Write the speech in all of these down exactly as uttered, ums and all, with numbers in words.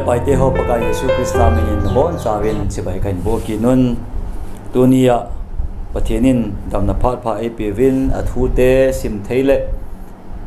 Paite ho, Pakai Jesu Christa minin hon chauvin chibai kahin bol kit un. Tunia Pathen in damna phat pha eipeuvin, athute sim thei le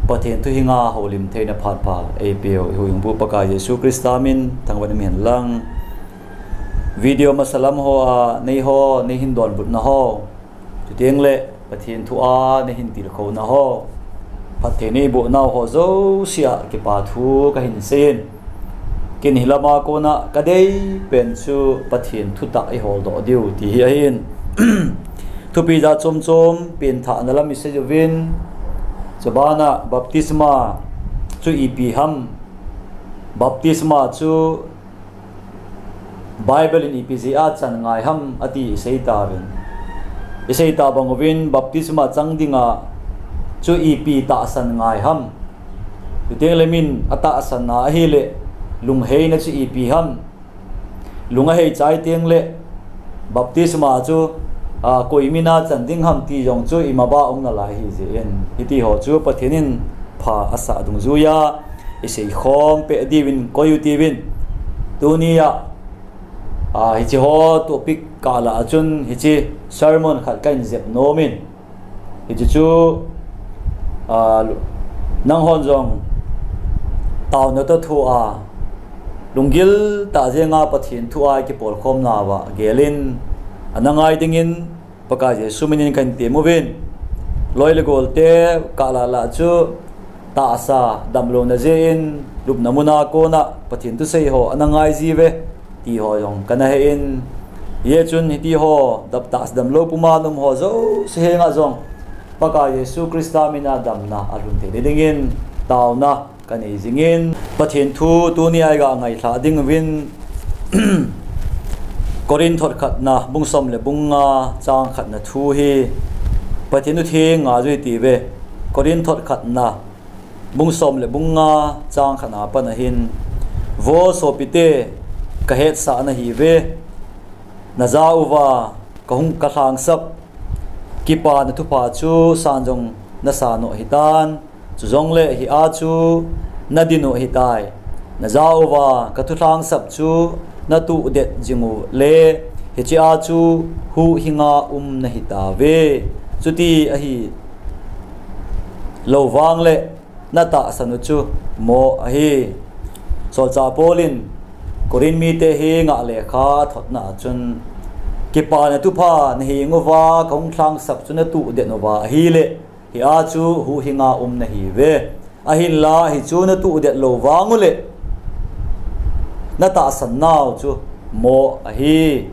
Pathen thu hinga houlim theina phat pha eipeu ihuhhingpu Pakai Jesu Christa min thangvah in um hen lang. Video masalam hoa nei ho, nei hin donbutna ho, chuteng le Pathen thu a nei hin tilkhouna ho, phatthei nei bohnau ho jouse a kipa thu kahin seiyin. Ken hilama kona kadei pen chu Pathen thutah iholdoh diu ti hi ahin. Thupi jat chom chom pengthahna lam isei uvin. Chubana baptisma chu ipi ham? Baptisma chu Bible in ipi jeh a chan ngai ham ati isei tauvin. Isei ta bang uvin baptisma chang dinga chu ipi tahsan ngai ham? Chuteng le min atahsan na ahile lungheina chu ipi ham? Lung ahei chai teng le baptisma chu, a, koi mina chan ding ham ti jong chu imaba um nalai ahi jeh in, hiti ho chu Pathen in pha asah dungjuiya isei khom peh diuvin koi u tivin. Tunia, a, hiche ho topic kah lah a chun hiche sermon khat kahin jep nomin. Hiche chu, a, nanghon jong taona toh thua lunggil tah jenga Pathen thu a ikipolkhomna uva gelin ana ngai dingin Pakai Jesu minin kahin tem uvin. Loi le golte kah lah lah chu tahsa damlouna jeh in lupna muna kona Pathen thusei ho ana ngai jiuve ti ho jong kana he in, hijeh chun hiti ho dap tahsa damlou puma um ho jouse henga jong Pakai Jesu Christa mina damna alhun thei dingin taona kanei jingin, Pathen thu tunia iga ngailhah ding uvin, Corinth thot khatna bung som le bung nga chang khatna thu hi Pathen thu theng nga jui tiuve. Corinth thot khatna bung som le bung nga chang khatna a pat ahin, Vo sopite, kahetsah nahiuve, najah uva kahung kalhangsap kipana thupha chu san jong nasa u ahitan, chujongle hia chu nadin u ahitai. Najah uva kathu lhangsap chu natuh det jing u le hichea chu huhhinga um nahitauve. Chuti ahi lou vangle natahsan u chu moh ahi. Solchah Paul in Corinth mite henga lekha athotna a chun, kipana thupha naheng uva kahung lhangsap chu natuh det uva ahile, hia chu huhhinga um nahiuve. Ahinla hichu natuh det lou vang ule natahsan nau chu moh ahi.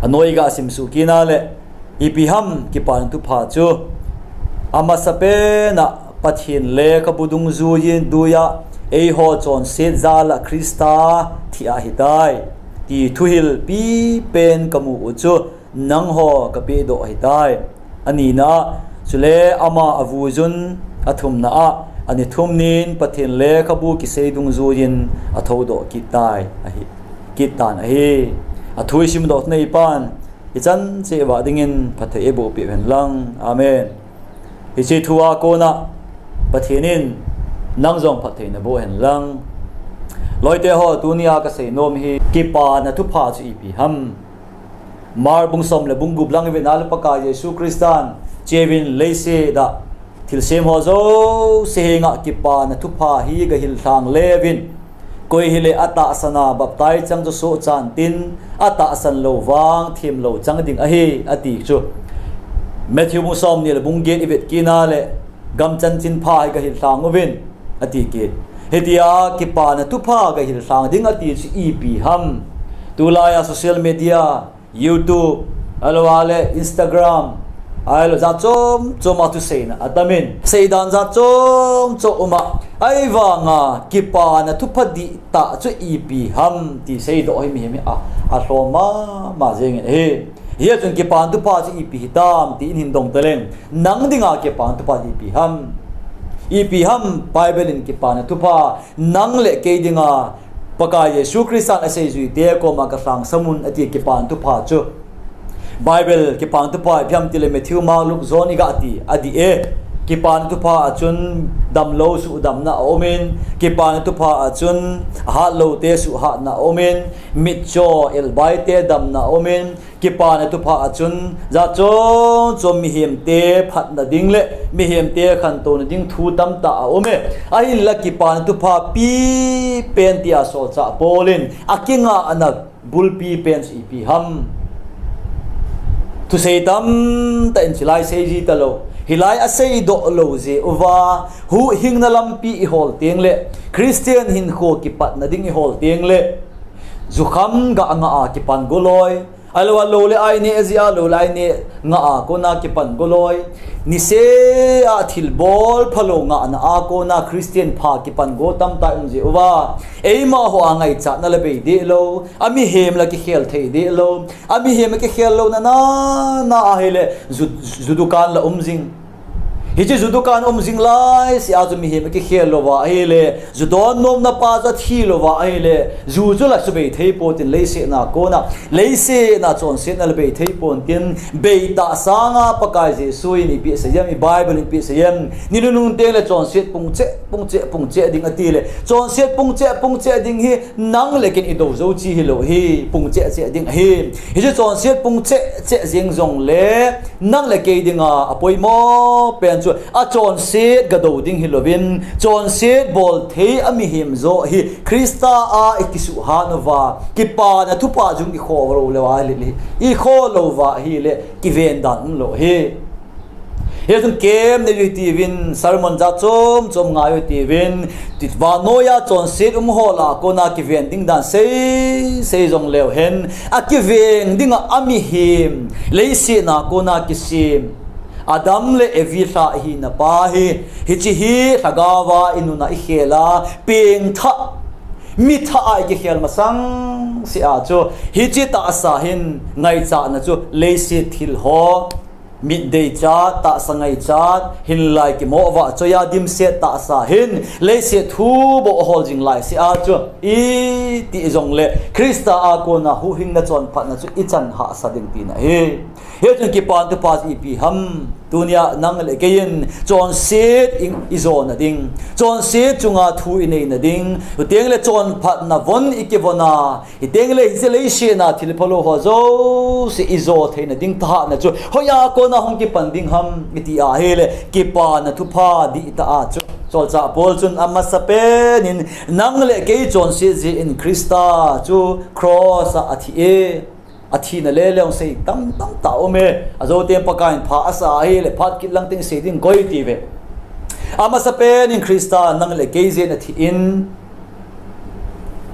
Anoi ga simsuh kit na le, ipi ham kipana thupha chu? Amasapena Pathen lekhabu dungjuiya eiho chonset jala Christa thi ahitai ti thuhil pipen kamu u chu nangho kapehdoh ahitai. Anina a, chule ama avuijun, athumna a, ani thum nin Pathen lekhabu kisei dungjuiyin athoudoh kit tai ahi, kit tan ahi. Athu isimdoh neipan ichan cheh uva dingin phatthei eiboh peh uhen lang. Amen. Hiche thu a kona Pathen in nang jong phatthei naboh hen lang. Loite ho, tunia kasei nom hi kipana thupha chu ipi ham? Mark bung som le bung gup lang ivet na le Pakai Jesu Christan cheuvin leiset a thilsem ho jouse henga kipana thupha hi gahil lhang le uvin. Koi hile atahsan a baptize chang chu sohchan tin, atahsan lou vang themlou chang ding ahi, ati chu. Matthew bung som ni le bung get ivet kit na le, gam chanchin pha hi gahil lhang uvin, ati kit. Hitia kipana thupha gahil lhang ding ati chu ipi ham? Tulai a social media, YouTube, ahilou le Instagram, ahilou jat chom chom a thuseina atamin, seidan jat chom chom uma, ahivanga kipana thupha dihtah chu ipi ham ti seidoh hi mihem hi a, alhom mama jengin ahi. Hijeh chun kipana thupha chu ipi hitam ti in hin dong taleng, nang dinga kipana thupha chu ipi ham? Ipi ham Bible in kipana thupha nang le kei dinga Pakai Jesu Christan aseijuite koma kalhangsam un ati kipana thupha chu? Bible kipana thupha ipi ham tile Matthew, Mark, Luke, John iga ti adih e. Kipana thupha a chun damlou suhdamna a um in, kipana thupha a chun ahatlou te suhhatna a um in, mitcho elbai te damna a um in, kipana thupha a chun jat chom chom mihem te phatna ding le mihem te khantouna ding thu tamtah a um e. Ahinla kipana thupha pipen tia solchah Paul in akingahna bulpi pen chu ipi ham? Thusei tamtah in chilai sei ji talou. Hilai a seidoh lou jeh uva, huhhingna lampi i hol teng le, Christian hinkho kipatna ding i hol teng le, jukham gah a ngah a kipan goloi. Ahilou a lou le ai neh jeh a, lou le ai neh ngah a kona kipan goloi. Niseh a thilbol phalou ngahna a kona Christian pha kipan go tamtah um jeh uva, eima ho a ngaichatna la bei deh lou, a mihem la kikhel thei deh lou, a mihem a kikhel louna na, na ahile, ju, ju dukan la um jing. Hiche ju dukan um jing lai, sia chu mihem a kikhel louva ahile, ju don nomna pa chu athi louva ahile, ju chu la subei thei pon tin leiset na kona, leiset na chonset na la bei thei pon tin, bei tah sanga Pakai Jesu in ipi asei em, i Bible in ipi asei em, ni nunung teng le chonset pung cheh, pung cheh, pung cheh ding ati le, chonset pung cheh, pung cheh ding hi, nang le ken i do jou chi hilou hi, pung cheh cheh ding ahi. Hiche chonset pung cheh cheh jeng jong le, nang le kei dinga a poimo pen chu a chonset ga do ding hilouvin, chonset bol thei a mihem jo hi Christa a i kisuhhat uva, kipana thupha jong i kho lou le va le le, i kho louva ahile, kiven dan um lou hi. Hichun kem nei u hitiuvin, sermon jat chom chom ngai u hitiuvin, ti vannoi a chonset um ho lah a kona kiven ding dan sei, sei jong leu hen, a kiveng dinga a mihem, leiset na kona kisem, Adam le Evi lha hina pa hi, hiche hi lhagao a i nun a i khel a, pengthah, mithah a i kikhel masang sea chu, hiche tahsa hin ngaichatna chu leiset thil ho, mit deichat, tahsa ngaichat, hinlai kimo vahchoi a dimset tahsa hin, leiset thu bou a hol jing lai sea chu, iti jong le, Christa a kona huhhingna chonphatna chu i chan hahsa ding tina ahi. Hichun kipana thupha chu ipi ham, tunia nang le kei in, chonset i, i jona ding, chonset chunga thu i neina ding, chuteng le chonphatna von i kivon a, Hiteng le hiche leiset na thil phalou ho jouse i jo theina ding thahatna chu hoiya kona hung kipan ding ham iti ahile kipana thupha dihtah a chu. Solchah Paul chun amasapen in nang le kei chonset jeh in Christa chu cross a athi e. Athina le leng sei tamtah um e. Ajoten Pakai in pha asa ahile phat kit lang teng sei ding koi ti ve. Amasapen in Christa nang le kei jeh in athi in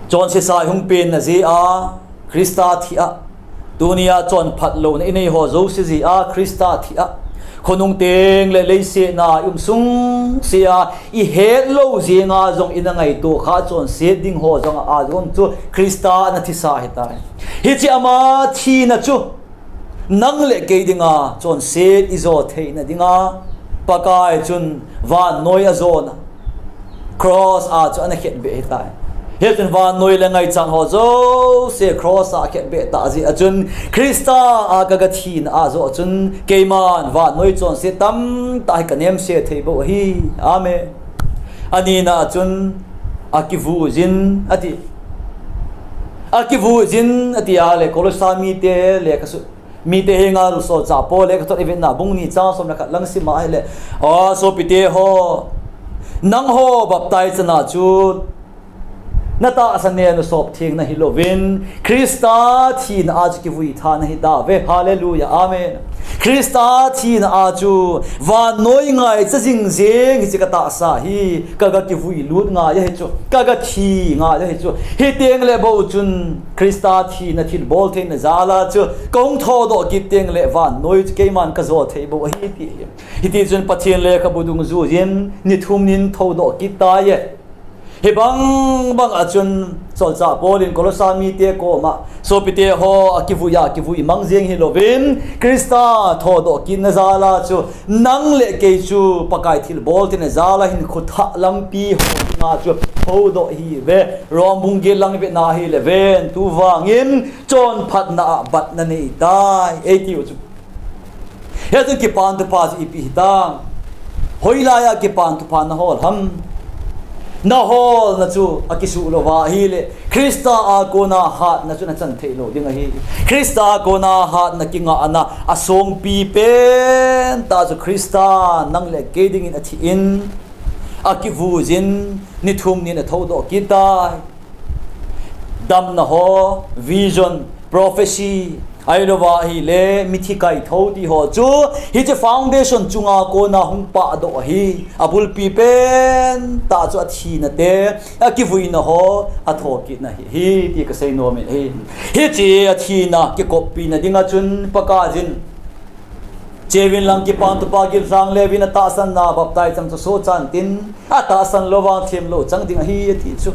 Chonsetsa i hung penna jeh a, Christa thi a, tunia chonphat louna i nei ho jouse jeh a, Christa thi a, khonung teng le leiset na i um sung sea, i het lou jeng a jong i na ngaito kha chonset ding ho jong a jong chu Christa ana thisa ahitai. Hiche ama thina chu, Nang le kei dinga chonset i jo theina dinga Pakai chun vannoi a jona cross a chu ana khetbeh ahitai. Hichun vannoi le ngaichat ho jouse cross a khetbeh tah jeh a chun Christa a ka ga thina a joh chun keiman vannoi chonset tamtah hi ka nemse thei bou ahi. Amen. Anina a chun akivu jin ati. Akivu jin ati a le Kolosa mite le ka su Mite henga Solchah Paul lekhathot i vetna bung ni chang som le khat lang sim a ahile, O sopite ho, nangho baptize chana chu na tahsa neo sop theng na hilouvin, Christa thina a chu kivui tha na hita ve. Hallelujah. Amen. Christa thina a chu vannoi ngaicha jing jeng hiche ka tahsa hi, ka ga kivui lut ngai ahi chu, ka ga thi ngai ahi chu. Hiteng le bou chun Christa thina thilbol theina jal a chu ka hung thodoh kit teng le vannoi chu keiman ka jo thei bou ahi ti hi. Hiti chun Pathen lekhabu dungjuiyin ni thum nin thodoh kit tai e. Hibang bang a chun Solchah Paul in Kolosa mite koma, Sopite ho, akivui a, kivui mang jeng hilouvin, Christa thodoh kitna jal a chu, nang le kei chu Pakai thilbol theina jal a hinkho thah lampi ho dinga chu thodoh ihiuve. Rom bung get lang i vetna ahile ven, tuvangin chonphatna a batna nei tai, eitiu chu. Hichun kipana thupha chu ipi hitam? Hoilai a kipan thupha nahol ham? Naholna chu akisuh louva ahile, Christa a kona hatna chu nachan thei lou ding ahi. Christa a kona hatna kingahna asongpi pentah chu Christa nang le kei dingin athi in, akivuijin, ni thum nin athoudoh kit tai. Damna ho, vision, prophecy, ahilouva ahile, mithi kaithou ti ho chu, hiche foundation chunga kona hung pahdoh ahi. Abulpi pentah chu athina te, akivuina ho, athokitna hi, hi ti kasei nom in ahi. Hiche athina kikoppina dinga chun Pakaiyin, Cheuvin lang kipan thupha gilhang leuvin atahsan a baptize chang chu sohchan tin, atahsan lou vang themlou chang ding ahi ati chu.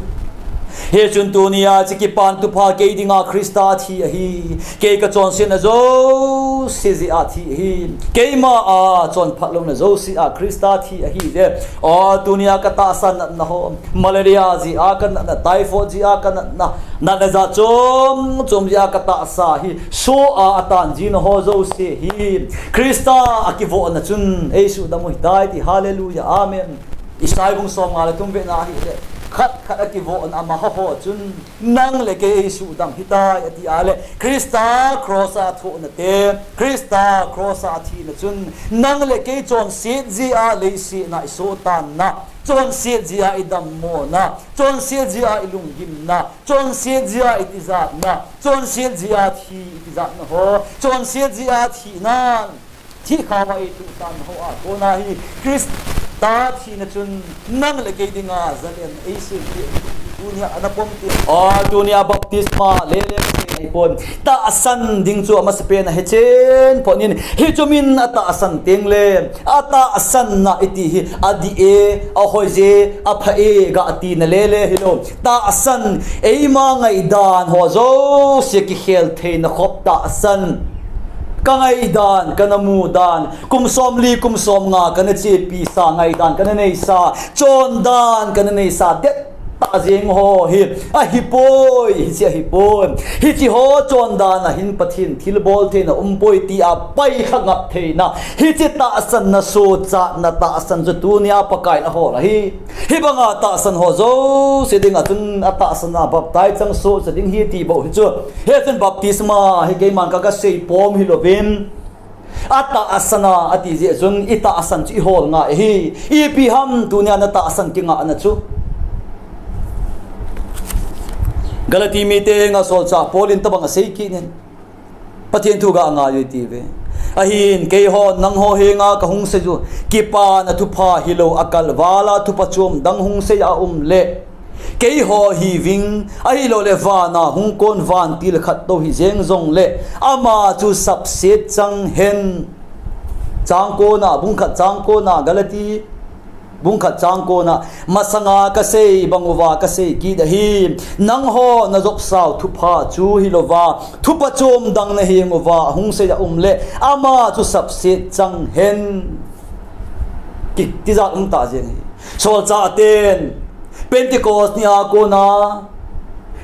Hichun tunia hiche kipan thupha kei dinga Christa thi ahi. Kei kachonsetna jouse jeh a thi ahi. Keima a chonphat louna jouse a Christa thi ahi je. O tunia katahsan natna ho, malaria jeh a kanatna, typhoid jeh a kanatna, natna jat chom chom jeh a katahsa hi soh a atan jing ho jouse hi Christa a kivohna chun eisuhdam u hitai ti, hallelujah, amen. Isai bung somnga le thum vena ahile, khat khat a kivohna amaho chun nang le kei eisuhdam hitai ati a le, Christa cross a thohna te, Christa cross a thina chun nang le kei chonset jeh a leiset a isohtanna, chonset jeh a idammona, chonset jeh a ilunggimna, chonset jeh a itijatna, chonset jeh a thi itijatna ho, chonset jeh a thina, thihkham a ituhtan ho a kona hi Christa thina chun nang le kei dinga jalen eisei ti tunia ana pom ti. O tunia baptisma lele pon tahsan ding chu amasapen a hechen pon in, hichu min atahsan teng le, atahsanna iti hi adih e, ahoije, apha e, ga tina lele hilou. Tahsan, eima ngaidan ho jouse kikhel theina khop tahsan. Kangaidan, kana mudan, kum somli, kum somnga kana chepi sa, ngaidan kana neisa, chondan kana neisa, det tah jeng ho hi ahipoi, hiche ahipoi. Hiche ho chondan a hin Pathen thilbol theina umpoi tia paikha ngap theina, hiche tahsanna, sohchatna tahsan chu tunia Pakaiyin ahol ahi. Hibanga tahsan ho jouse dinga chun atahsan a baptize chang sohcha ding hi ti bou hi chu. Hichun baptisma hi keiman ka, kasei pom hilouvin, atahsan a ati jeh chun itahsan chu ihol ngai ahi. Ipi ham tunia natahsan kingahna chu? Galati mite henga solchah Paul in tobang asei kit in, Pathen thu ga ngai u hite ve. Ahin, keihon nangho henga kahung seiyu, kipana thupha hilou, akalvala thupha chom dang hung sei aum le, keiho hiuving, ahilouleh vana hung kon vantil khat tou hijeng jongle, ama chu sapset chang hen. Chang kona, bung khat chang kona, Galati bung khat chang kona, masanga kasei bang uva kasei kit ahi, nangho najopsau thupha chu hilouva, thupha chom dang naheng uva ahung sei aum le, ama chu sapset chang hen. Kitijat um tah jeng hi. Solchah ten Pentecost nia kona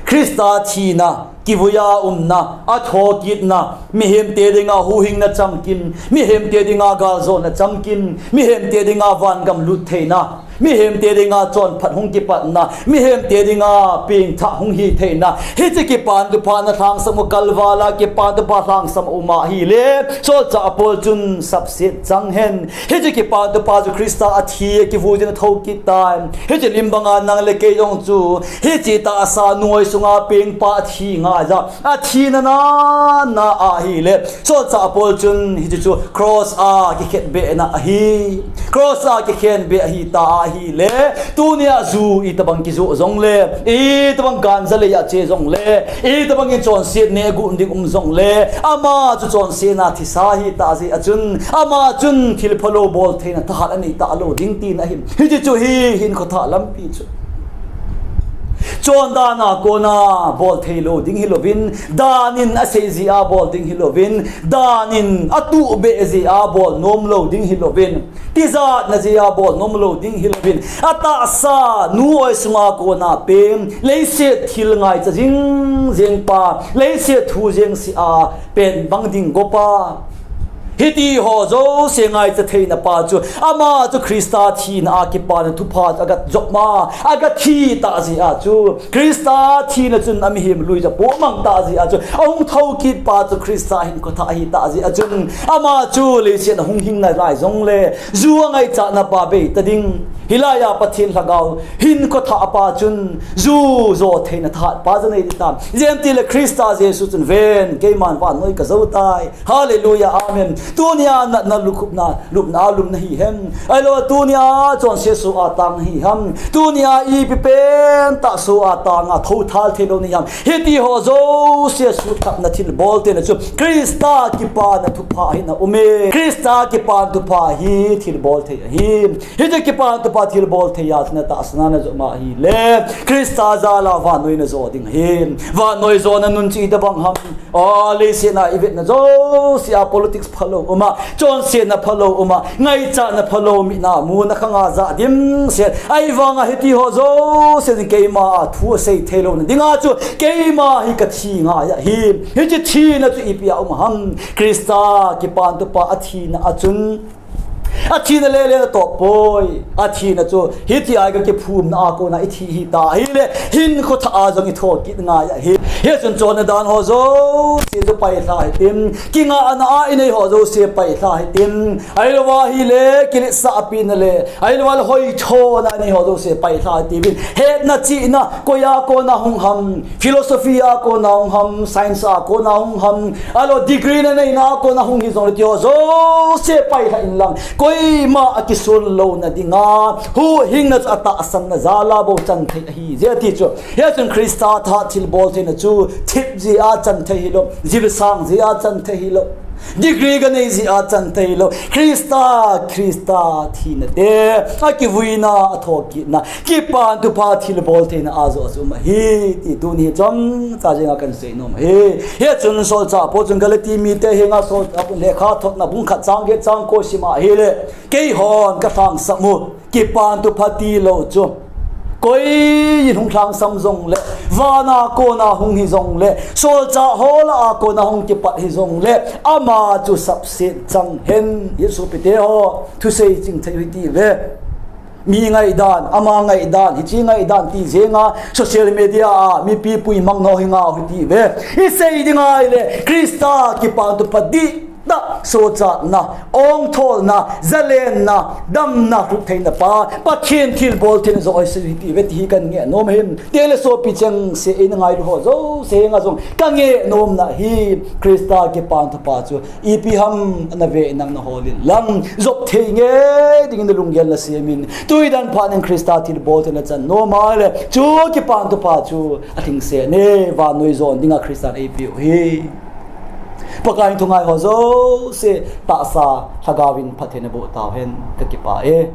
Christa thina, kivuiya umna, athokitna, mihemte dinga huhhingna chamkim, mihemte dinga galjona chamkim, mihemte dinga vangam lut theina, mihemte dinga chonphat hung kipatna, mihemte dinga pengthah hung hi theina, hiche kipan thupha nalhangsam u kalvala kipan thupha lhangsam uma ahile, solchah Paul chun sapset chang hen. Hiche kipan thupha chu Christa athi, akivuijin athou kit tai. Hiche lim banga nang le kei jong chu, hiche tahsa noi sunga pengpa athi ngaiya, athina na, na ahile, solchah Paul chun hiche chu cross a kikhetbehna ahi. Cross a kikhenbeh ahita ahile, tunia ju itobang kijoh jongle, itobang ganja leiya che jongle, itobang in chonset neh gun ding um jongle, ama chu chonsetna thisa ahitah jeh a chun, ama chun thilphalou bol theina thahat anei talou ding tina ahi. Hiche chu hi hinkho thah lampi chu. Chondana kona bol theilou ding hilouvin, danin asei jeh a bol ding hilouvin, danin atuhbeh jeh a bol nomlou ding hilouvin, tijatna jeh a bol nomlou ding hilouvin, atahsa nu oi sunga kona peng, leiset thil ngaicha jing jengpa, leiset thu jengse a pen bang ding gopa, Hiti ho jouse ngaicha theina pa chu, ama chu Christa thina a kipana thupha chu aga jop ma, aga thi tah jeh a chu, Christa thina chun amihem lui chu apohmang tah jeh a chu, ahung thou kit pa chu Christa hinkho thah ahi tah jeh a chun, ama chu leiset a hung hing nalai jongle, ju angaichat na pa bei ta ding. Hilai a Pathen lhagao hinkho thah pa chun, ju jo theina thahat pa chu nei ding tam. Ijeh inem itile Christa Jesu chun ven, keiman vannoi kajou tai. Hallelujah, amen. Tunia na, na lukhupna, lupna a lum nahi ham? Ahilou, tunia chonset soh a tang nahi ham? Tunia ipi pen tah soh a tang a thouthal theilou nahi ham? Hiti ho jouse suhthapna thilbol theina chu Christa kipana thupha hi na um e. Christa kipana thupha hi thilbol thei ahi. Hiche kipana thupha thilbol thei a chu na tahsan a na jop ma ahile, Christa jal a vannoi na jo ding ahi. Vannoi jona nun chu itobang ham? O, leiset a ivetna jouse a politics phalou um a, chonsetna phalou um a, ngaichatna phalou, mit a muna khang a ja dimset. Ahivanga hiti ho jouse in keima a thu asei theilou na dinga chu keima hi kathi ngai ahi. Hiche thina chu ipi a um ham? Christa kipana thupha athina a chun, athina lele na toh poi. Athina chu hiti a kakiphumna a kona ithi hita ahile, hinkho thah a jong itho kit ngai ahi. Hichun chonna dan ho jouse chu pailha hitin, kingahna a inei ho jouse pailha hitin, ahilou ahile kiletsahpina le, ahilou ahile hoithona inei ho jouse pailha hitiuvin, hetna chihna koi a kona hung ham? Philosophy a kona hung ham, science a kona hung ham, ahilou degree na neina a kona hung hijongle ti ho jouse pailha inlang, koima akisonlou na dinga huhhingna chu atahsanna jal a bou chan thei ahi. Ijeh inem itile, hichun Christa thahat thilbol theina chu thip jeh a chan thei hilou, jilsang jeh a chan thei hilou, degree ganei jeh a chan thei hilou, Christa, Christa thina te, akivuina, atho kitna, kipana thupha thilbol theina a joh chu um ahi ti tuni chomcha jenga kahin seinom ahi. Hichun solchah Paul chun Galati mite henga solchah Paul lekha thotna bung khat chang get chang ko sim ahile, keihon kalhangsap u, kipana thupha tilou chu, koi in hung lhangsam jongle, van a kona hung hijongle, solchah ho lah a kona hung kipat hijongle, ama chu sapset chang hen. Jesu pite ho, thusei chingthei u hitiuve. Mi ngaidan, ama ngaidan, hiche ngaidan ti jenga social media a mipi puimang nau hi ngau hitiuve. Isei ding ahile, Christa kipana thupha dihtah, sochatna, ongtholna, zalenna, damna, lhut theina pa Pathen thilbol theina joh ahi hitiuve ti hi kahin ngehnom ahi. Tengle sopi chengse eina ngailu ho jouse henga jong kangehnomna hi, Christa kipana thupha chu ipi ham nave nang nahol inlang, jop thei nge dingin nalunggel nasemin, tuidan phat in Christa thilbol theina chan nom ahile, chu kipana thupha chu alhingse e, vannoi jon dinga Christan eipeu ahi. Pakai in thungai ho jouse tahsa lhagaovin phatthei naboh tauhen, kakipah e.